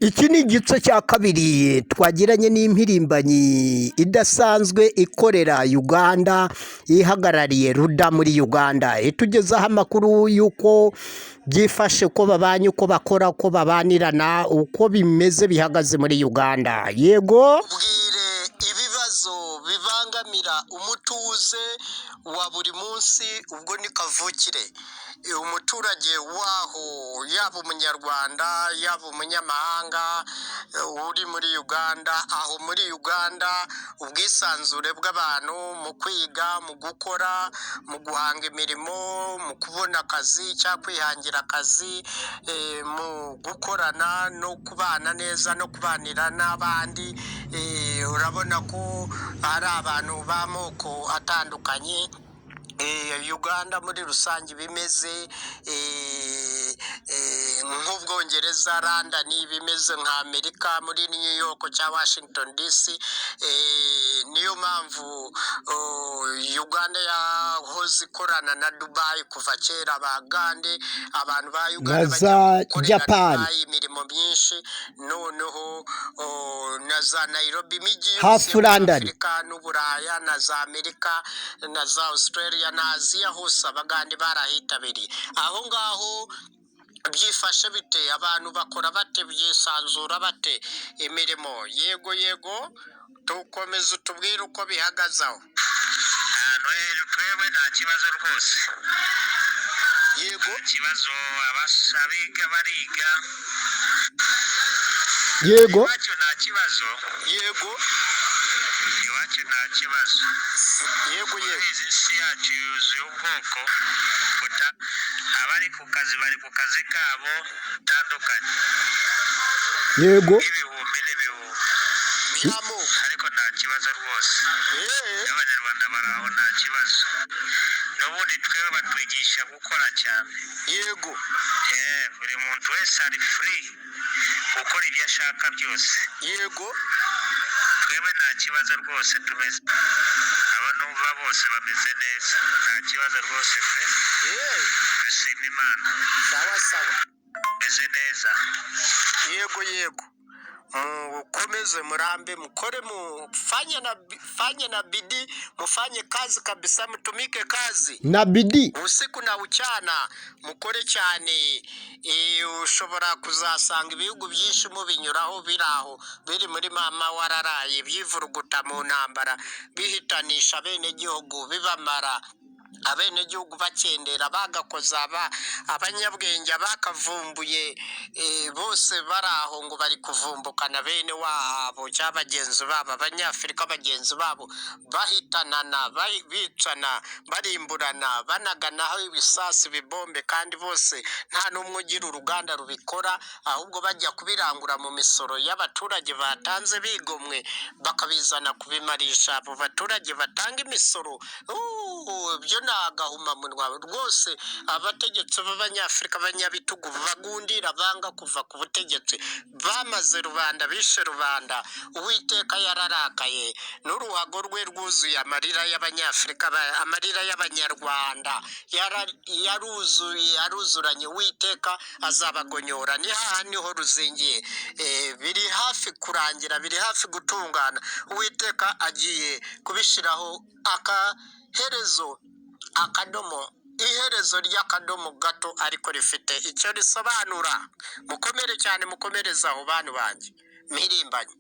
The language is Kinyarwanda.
Iki ni igice cya kabiri twagiranye n'impirimbanyi idasanzwe ikorera Uganda, ihagarariye RUDA muri Uganda, itugezaho amakuru y'uko byifashe, uko babanye, uko bakora, uko babanirana, uko bimeze bihagaze muri Uganda. Yego. Ubwire ibibazo bibangamira umutuze wa buri munsi, ubwo ni kavukire, umuturage waho, yaba Umunyarwanda, yaba umunyamahanga uri muri Uganda. Aho muri Uganda, ubwisanzure bw'abantu mu kwiga, mu gukora, mu guhanga imirimo, mu kubona akazi cyangwa kwihangira akazi, mu gukorana no kubana neza no kubanira n'abandi. Urabona ko hari abantu b'amoko atandukanye. Uganda muri rusange bimeze nk'Ubwongereza, London, bimeze nka Amerika muri New York cyangwa Washington DC. Niyo mpamvu, oh, Uganda yahoze ikorana na Dubai kuva kera. Abagande, abantu ba Uganda na bajya za gukorera Japan. Dubai imirimo myinshi, noneho, oh, na za Nairobi, imijyi yose hafi yo muri London. Afurika n'Uburaya na za Amerika na za Australia na Aziya, hose Abagande barahitabiriye. Aho ngaho byifashe bite? Abantu bakora bate? Byisanzura bate imirimo? Yego, tukomeze utubwire uko bihagaze aho. Ahantu hejuru twebwe nta kibazo rwose. Yego. Nta kibazo, abiga bariga. Yego. Iwacu nta kibazo. Yego. Iwacu nta kibazo. Yego. Urabizi, isi yacu yuzuye ubwoko buta abari ku kazi bari ku kazi kabo bitandukanye. Yego. Ibihumbi n'ibihumbi by'amoko. Ariko nta kibazo rwose. N'Abanyarwanda bari aho, nta kibazo. N'ubundi twebwe batwigisha gukora cyane. Yego. Buri muntu wese ari free gukora ibyo ashaka byose. Yego. Twebwe nta kibazo rwose, tumeze abo numva bose bameze neza, nta kibazo rwose pe. Dushima Imana. Sawa sawa. Tumeze neza. Yego, mukomeze murambe, mukore, mufanye na fanye na bidii, mufanye kazi kabisa, mtumike kazi na bidii. Usiku na uchana, mukore cyane. Ushobora kuzasanga ibihugu byinshi mubinyuraho biri aho, biri muri mama wararaye, byivuruguta mu ntambara, bihitanisha abenegihugu, bibamara, abenegihugu bakendera, bagakoza abanyabwenge bakavumbuye, bose bari aho ngo bari kuvumbukana bene wabo cyangwa bagenzi babo, Abanyafurika bagenzi babo, bahitanana, bicana, barimburana, banaganaho ibisasu, ibibombe, kandi bose nta n'umwe ugira uruganda rubikora, ahubwo bajya kubirangura mu misoro y'abaturage batanze bigomwe, bakabizana kubimarisha abo baturage batanga imisoro. Ibyo ni agahomamunwa rwose. Abategetsi b'Abanyafurika, abanyabitugu bagundira, banga kuva ku butegetsi, bamaze rubanda, bishe rubanda. Uwiteka yararakaye, n'uruhago rwe rwuzuye amarira y'Abanyafurika, amarira y'Abanyarwanda yaruzuye, aruzuranye. Uwiteka azabagonyora, ni haha niho ruzingiye. Biri hafi kurangira, biri hafi gutungana. Uwiteka agiye kubishyiraho akaherezo, akadomo, iherezo ry'akadomo gato ariko rifite icyo risobanura. Mukomere cyane, mukomereze aho, bantu banjye mpirimbanyi.